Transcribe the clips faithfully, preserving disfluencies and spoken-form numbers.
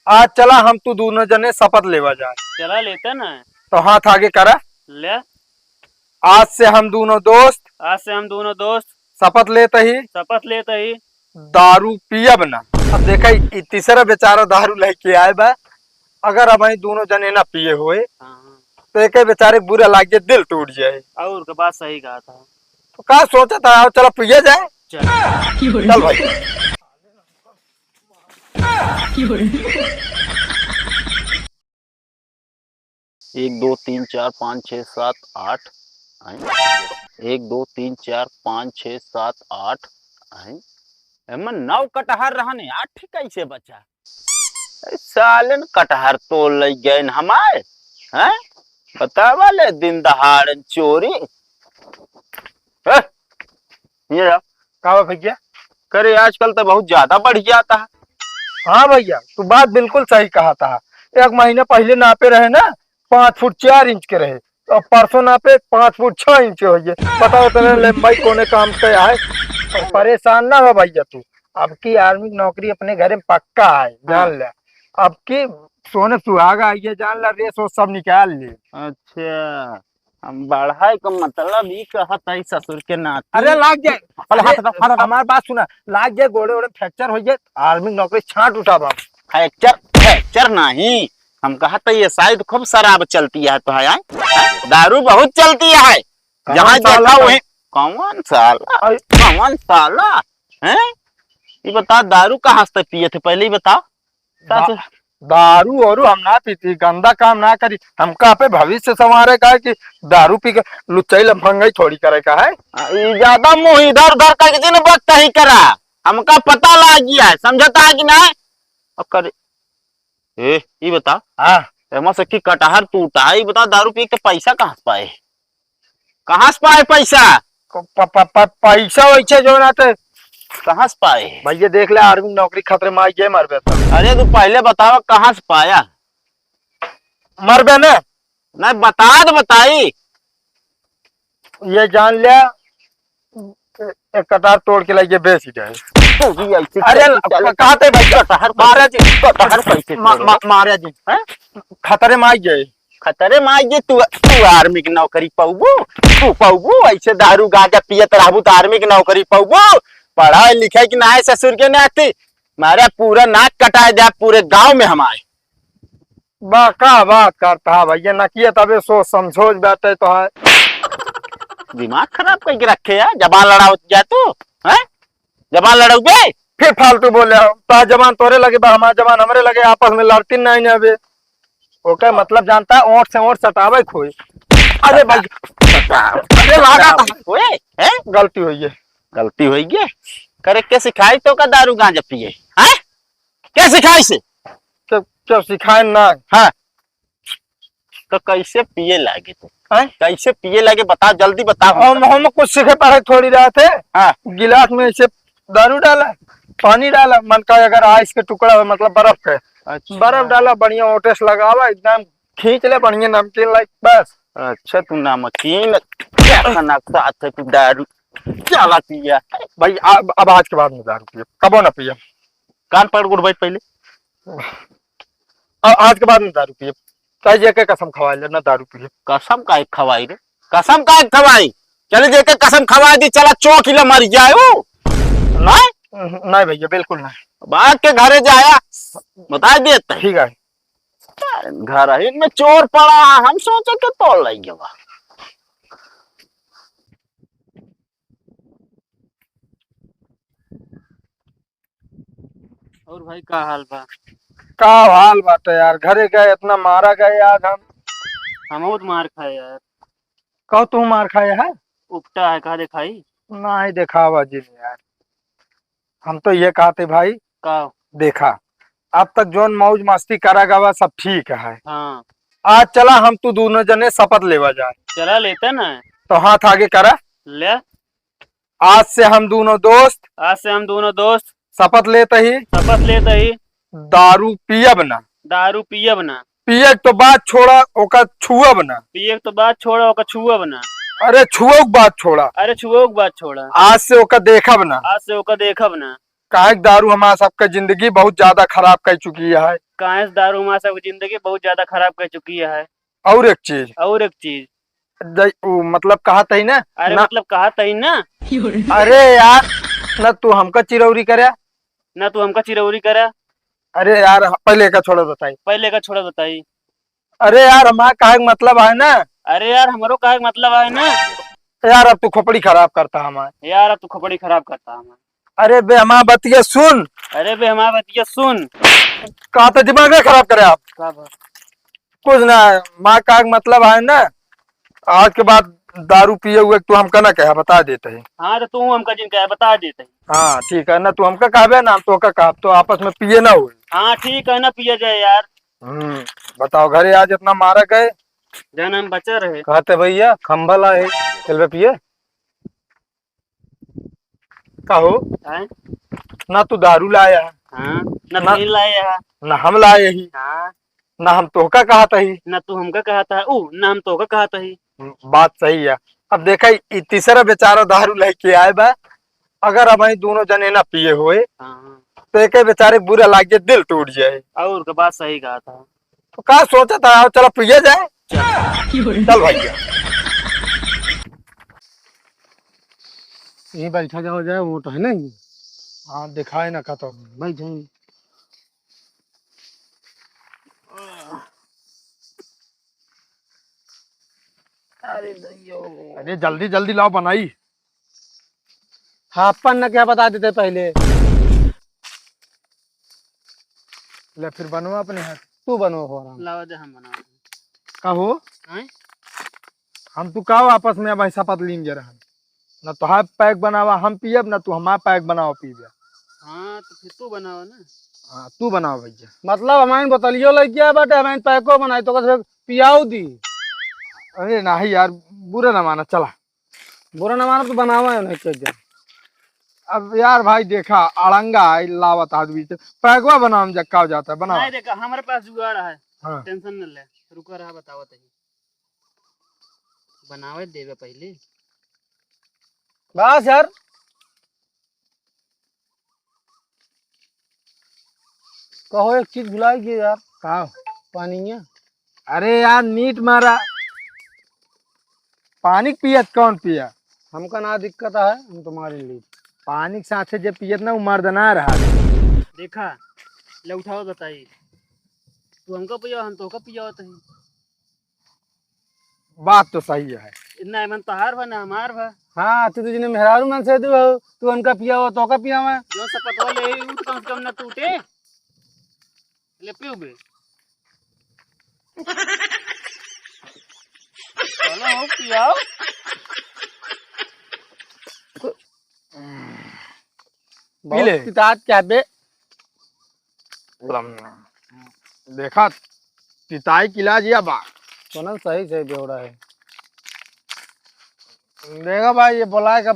आज चला हम तू दूनों जने शपथ लेवा जाए। चला लेते ना। तो हाथ आगे करा। ले। आज से हम दूनों दोस्त आज से हम दूनों दोस्त शपथ लेत ही शपथ लेत ही दारू पियब ना। अब देखा, ई तीसरा बेचारा दारू लेके आए बा। अगर अब ई दूनों जने ना पिए होए, हाँ। तो एके बेचारे बुरा लाग जाए, दिल टूट जाए। और के बात सही कहा था। तो का सोचा था, आओ चला पिए जाए। चल। चल भाई। एक, दो, तीन, चार, पाँच, छः, सात, आठ, हैं? एक, दो, तीन, चार, पाँच, छः, सात, आठ, हैं? एमे नौ कटहर रहने, आठ ही कैसे बचा? ए, सालन कटहर तोड़ लइ गए न हमार, हैं? बतावा ले, दिन दहाड़न चोरी। ए, ये रहा। का बा भैया? करे, आजकल तो बहुत ज्यादा बढ़ गया था। हाँ भैया, तू बात बिल्कुल सही कहा था। एक महीने पहले नापे रहे ना, पाँच फुट चार इंच के रहे, तो परसों नापे पाँच फुट छह इंच के होइए। बताओ, इतने लंबाई कोने काम के आए? परेशान ना हो भैया तू, अब की आर्मी की नौकरी अपने घरे में पक्का है, जान हाँ। ले। अब की सोने सुहागा आइए, जान ले, रेस वो सब निकाल ले। अच्छा, हम बढ़ाए का मतलब ई कहत है ससुर के नाती। अरे लाग जाए। अरे हाथ हटा, हाथ हटा। हमार बात सुना, लाग जाए, गोड़े ओड़े फ्रैक्चर हो जाए, आर्मी नौकरी छांट उठाबा। फ्रैक्चर, फ्रैक्चर नहीं, हम कहत है ये शायद खूब शराब चलती है तो है, आय? दारू बहुत चलती है, कौन जहाँ साला देखा है? वहीं। कौन साला? अरे। कौन साला? हैं? ये बता, दारू कहाँ से पिए थे, पहले ही बता। दा-, सासू। दारू और हम ना पीती, गंदा काम ना करी। हमका पे भविष्य संवारे का है कि दारू पी के लुच्चाई लफंगाई थोड़ी करे का है। आ, ई ज्यादा मुंह इधर उधर करके जिन वक्त ही करा, हमका पता लाग गया है, समझता है कि नहीं? अब करे, ए, ई बता, हाँ। एमा से की कटहर टूटा है, ई बता, दारू पी के पैसा कहाँ से पाए? कहाँ से पाए पैसा? प-, प-, प-, प-, पैसा वैसे जो ना ते कहाँ से पाए? भैया देख ले, आर्मी नौकरी खतरे में आई, ये मरबे तो। अरे तू पहले बतावा कहाँ से पाया? मरबे ने? नहीं बता तो बताई। ये जान लिया, एक कटार तोड़ के लाइए बेच ही जाए। तू भी ऐसे अरे चल, चल, क-, कहते भैया, कटहर मारा जी। कटहर कैसे मा-, तोड़े? मा-, मारा जी। हैं? खतरे में आई गए। खतरे में आई गए, तू, तू आर्मी की नौकरी पाउबू, तू पाउबू, ऐसे दारू गांजा पियत रहबू तो आर्मी की नौकरी पाउबू। पढ़ाई लिखाई की ना है ससुर के नाती, मारे पूरा नाक कटाए दे पूरे गांव में हमारे। बा, का बात करता है भैया, नकिया तबे सोच समझोज बैठे तो है। दिमाग खराब करके रखे है, जबान लड़ावत जा तू, हैं? जबान लड़ाउबे? फिर फालतू बोले हो, तो जबान तोरे लगे बा, हमार जबान हमरे लगे, आपस में लड़ती नहीं ने अबे। ओके, मतलब जानता है, ओंठ से ओंठ सटावे खोए। अरे भाई, अरे लागा था। ओए, हैं? गलती हुई है। गलती हुई है? करे के सिखाई तो का दारू गांजा पिए, हैं? के सिखाई से? के, के सिखाए ना? हाँ। तो कैसे पिए लागे तू? हैं? कैसे पिए लागे बताओ, जल्दी बताओ। हम, हम कुछ सीखे पढ़े थोड़ी रहे थे। हाँ। गिलास में ऐसे दारू डाला, पानी डाला, मन का अगर आइस के टुकड़ा हो, मतलब बर्फ के, अच्छा। बर्फ डाला, बढ़िया ओटेस लगावा, एकदम खींच ले, बढ़िया नमकीन लाइक, बस। अच्छा, तू नमकीन क्या खाना साथ है, तू दारू चला पिया। भाई, अब, अब आज के बाद में दारू पिए, कबो ना पिए। कान पकड़ के उठ बैठ पहले। आ-, आज के बाद में दारू पिए, चाहे जे के कसम खवाए ले, ना दारू पिए। कसम काहे खवाई रे? कसम काहे खवाई? चले जे के कसम खवाई दी, चला चौक ही ले मर जाए वो। नहीं? नहीं भैया, बिल्कुल नहीं। बात के घरे जाया, बता देते। ठीक है। घर ही में चोर पड़ा है, हम सोचे के तोड़ लइ गवा। और भाई, का हाल बा? का हाल बाटे यार, घरे गए, इतना मारा गए आज हम। हम बहुत मार खाए यार। कहो तू मार खाए है? उपटा है, का देखाई? नहीं देखावा जी यार, हम तो ये कहते भाई। का? देखा, अब तक जोन मौज मस्ती करा गवा सब ठीक है। हाँ। आज चला हम तू दूनों जने शपथ लेवा जाए। चला लेते ना। तो हाथ आगे करा। ले। आज से हम दूनों दोस्त आज से हम दूनों दोस्त शपथ लेत ही शपथ लेत ही दारू पियब ना। दारू पियब ना। पिए के तो बात छोड़ा, ओका छुअब ना। पिए के तो बात छोड़ा, ओका छुअब ना। अरे छुओ के बात छोड़ा। अरे छुओ के बात छोड़ा। आज से ओका देखब ना। आज से ओका देखब ना। काहे कि दारू हमार सबके जिंदगी बहुत ज्यादा खराब कर चुकी है। काहे से दारू मार सब जिंदगी बहुत ज्यादा खराब कर चुकी है। और एक चीज। और एक चीज। जै-, उ, मतलब, कहा तही ना। अरे, ना। मतलब, कहा तही ना। अरे यार, ना तू हमका चिरौरी करे। ना तू हमका चिरौरी करे। अरे यार, पहले का छोड़ा बताई। पहले का छोड़ा बताई। अरे यार, हमार कहे के मतलब है ना। अरे यार, हमरो कहे के मतलब है ना। यार, अब तू खोपड़ी खराब करता हमार। यार, अब तू खोपड़ी खराब करता हमार। अरे बे, हमार बतिया सुन। अरे बे, हमार बतिया सुन। का तो दिमाग ना खराब करे आप। का बा? कुछ ना, हमार कहे के मतलब है ना, आज के बाद दारू पिए हुए तू हमका ना कहे, बता देते हैं। हाँ, तो तू हमका जिन कहे, बता देते हैं। हाँ, ठीक है ना, तू हमका कहबे ना, हम तोहका कहब, तो आपस में पिए ना हुए। हाँ, ठीक है ना, पिए जाए यार। हम्म, बताओ, घरे आज इतना मारा गए। जान हम बचा रहे। कहते भैया, खंभा लाए, चलबे पिए। का हो? हैं? ना तू दारू लाया है। हाँ, ना ना। बीड़ी लाया है। ना हम लाए ही। हाँ। ना हम तोहका कहत ही। ना तू हमका कहत है। ऊ, ना हम तोहका कहत ही। बात सही है। अब देखा, ई तीसरा बेचारा दारू लेके आए बा, अगर अब ई दोनों जने ना पिए होए, हाँ। तो एके बेचारे बुरा लाग जाए, दिल टूट जाए। और का बात सही कहत है। तो का सोचत है, आओ चलो पिए जाए। चल। चल भैया। यहीं बैठा जाओ जाए, वो तो है ना ये। हाँ, दिखाए ना का तो। बैठ जाए। अरे दैयो। अरे जल्दी जल्दी लाओ बनाई। हाँ, अपन न क्या बता देते पहले। ले फिर बनवा अपने हाथ। तू बनवा हो आराम। लावा दे हम बनावा। का हो? हैं? हम तू का आपस में अब ऐसा पतलीन जे रहन। ना तोहार पैक बनावा हम पियब, ना तू हमार पैक बनावा पीबे। हाँ, तो फिर तू बनावा ना। हाँ, तू बनावा भैया। मतलब हमारे बोतलियो लग गया बाटे, हमारे पैको बनाई तो कहत पियाऊ दी। अरे नाही यार, बुरा ना माना, चला। बुरा ना माना तो बनावा है नहीं चल जा। अब यार भाई देखा, अड़ंगा है, लावत आदमी से पैकवा बनावा में जक्का हो जाता है, बनावा। नहीं देखा, हमारे पास जुगाड़ है। हाँ। टेंशन न ले, रुका रहा, बतावत है। बनावे देवे पहले। बस यार। कहो, एक चीज भुलाई गए यार। का? पानी है। अरे यार, नीट मारा। पानी पियत कौन पिया? हमका ना दिक्कत है, हम तुम्हारे लिए। पानी के साथे जे पियत ना, वो मर्द ना रहा। देखा, ले उठाओ बताई। तू हमका पिया, हम तोहका पियावत हई। बात तो सही है। इतना एमन तोहार बा ना हमार बा। हाँ, तू तो जिन्हें मेहरारू मन से दू हो, तू उनका पियावा, तोका पियावा। जो सपतवा ले आई, ऊ तो कम से कम ना टूटे। ले पीऊ बे। चलो हो पियाओ। पी ले। बहुत पितात क्या बे? देखा, तिताई के इलाज या बा। सुनल सही सही बेवड़ा है। देखा भाई, ये बोला है कि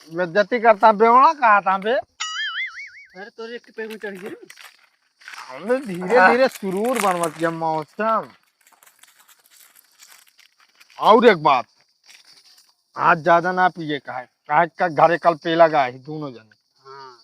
बेइज्जती करता, बेवड़ा कहा था बे। अरे तोरे एक पैर में चढ़ गई रे। हमने धीरे धीरे सुरूर बनवत गया मौसम। और एक बात, आज ज्यादा ना पिए काहे, काहे का घरे कल पेला गए ही दोनों जने। हाँ।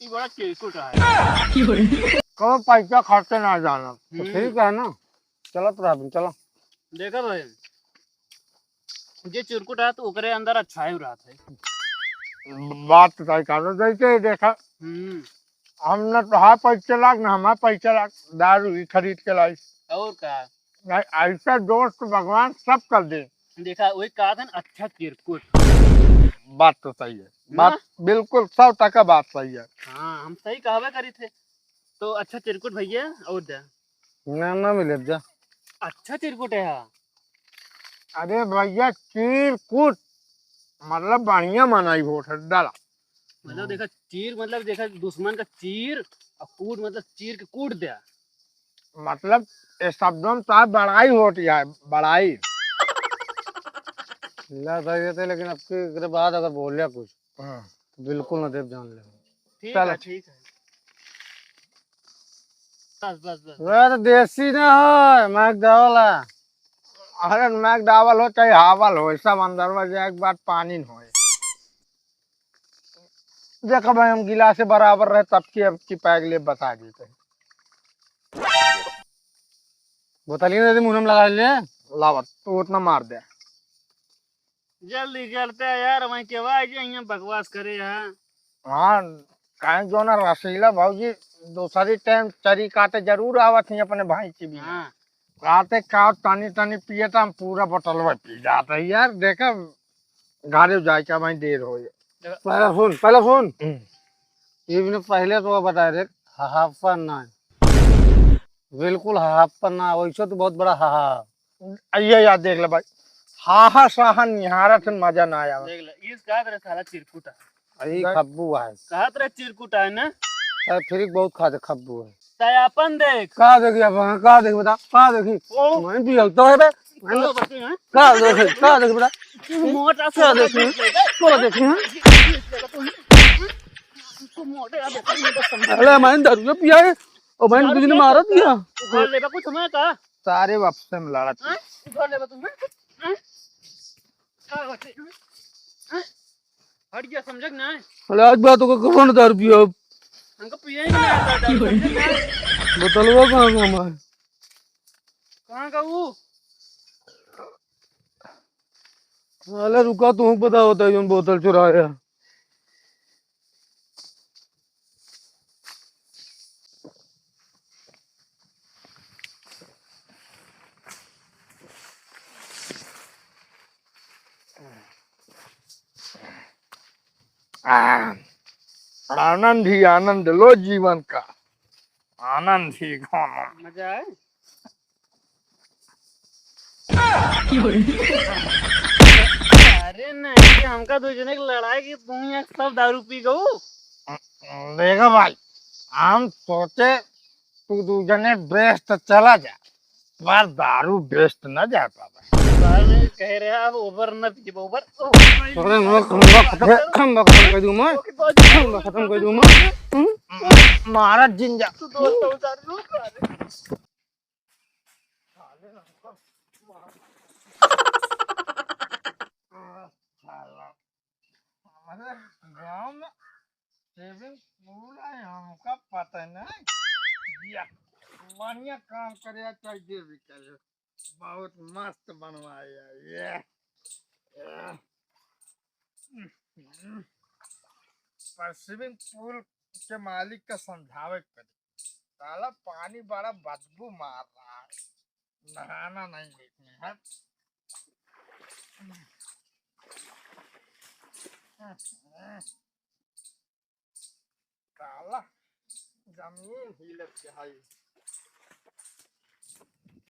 ई बड़ा चिरकुट है। कौन पैसा खर्चे ना जाना, तो हम्म। ठीक है ना, चलत रह, चलो। देखा भाई, जे चिरकुट है तो ओकरे अंदर अच्छाई रहत है। बात तो सही कहा, जैसे देखा, हम्म। हम न तोहार पैसे लाग, न हमार पैसे लाग, दारू ही खरीद के लाई। और का? नहीं, ऐसा दोस्त भगवान सब कर दे। देखा, वही कहा था ना, अच्छा चिरकुट। बात तो सही है, ना? बात बिल्कुल सौ टका बात सही है। हाँ, हम सही कहबे करी थे। तो अच्छा चिरकुट भैया, और दे। ना, ना मिले जा। अच्छा चिरकुट है, हाँ। अरे भैया, चिरकुट मतलब बढ़िया मनाई होत है, डाला। मतलब हम्म। देखा, चीर मतलब देखा दुश्मन का चीर, और कूट मतलब चीर के कूट दे। मतलब ये शब्दों में तो बड़ाई होती है, बड़ाई। ला भाई, ये तो लेकिन अब के, एकरे बाद अगर बोले कुछ, हाँ। तो बिल्कुल ना देव जान ले। ठीक चल। है, ठीक है। बस, बस, बस। वह तो देसी ना हो, मैकडावल है। अरे मैकडावल हो चाहे हावल हो, सब अंदर में जाए के बाद पानी न होए। देखा भाई, हम गिलास से बराबर रहे, तब की अब की पैग ले बता देते हैं। बोतलिया दे दे, मुंह में लगा ले। लावा, तू उतना मार दे। जल्दी चलते हैं यार, वहीं के भाई जी यहाँ बकवास करे हैं। हाँ, काहे जो ना रसीला भौजी दूसरी टाइम चरी काटे जरूर आवत ही अपने भाई की भी। हाँ। राते का तनी तनी पिए त हम पूरा बोतलवा पी जाते हैं यार। देखा, घरे जाए के भाई देर हो। देखा। पहले सुन, पहले सुन। हम्म। ये भी पहले तो बता दे, हाहापन ना है। बिल्कुल हाहापन ना, वैसे तो बहुत बड़ा हाहा। ये याद देख ले भाई, हाहा साहा निहारत है, मजा ना आया। देख ले, इस कहा तेरे साला चिरकुट है। अरे देख। खब्बू है। कहा तेरे चिरकुट है ना? अरे फिर बहुत खा दे खब्बू है। तय अपन देख। का देखी अब, हाँ, का देखी बता, का देखी? ओ। मैं भी हलता है बे। ओ, बच्चे हैं। का देखी, का देखी बता? तू मोटा का सा देखी? देख ले। का देखी, हाँ? तू मोटे आ, देखो, ये बस समझ। अरे, मैं दारू पिया है। ओ, मैं दारू तुझे पिया मारा है? दिया। तू घर लेबा कुछ हमें का? सारे वापस में लड़ा था। हाँ? तू घर लेबा तू, हाँ? हाँ? का बात है? हाँ? हट गया, समझक ना है? अरे, आज बात होगा, कौन दारू पिया अब? हमको पिए ही नहीं आता, दारू, समझक ना है? बोतलवा कहाँ का हमारे? कहाँ का वो? अरे रुका, तू पता होता है, जोन बोतल चुराया। आ, आनंद ही आनंद लो जीवन का, आनंद ही घन। मजा आए। अरे नहीं, हमका दो जने की लड़ाई की, तू यहाँ सब दारू पी गऊ। देखा भाई, हम सोचे तू दू जने बेच त चला जा, पर दारू बेच त ना जा पावे। बार में कह रहे हैं, अब ओवर न पीबो, ओवर, ओवर नहीं। अरे, हम लोग, हम लोग खत्म, हम लोग खत्म कर दूँ मैं। ओके, बाजी। हम लोग खत्म कर दूँ मैं। हम्म? मारा जिंजा। तू दोस्त हो, उतार लो, उतार। साले हमको मार। साला। हमारे गांव में swimming pool है, हमका पता नहीं। या, बढ़िया काम करे, चाहे जे भी करे, बहुत मस्त बनवाए है ये। ये। पर swimming pool के मालिक का समझावे के पड़ी। साला पानी बड़ा बदबू मार रहा है, नहाना नहीं है इसमें, हट। साला जमीन हिलत है।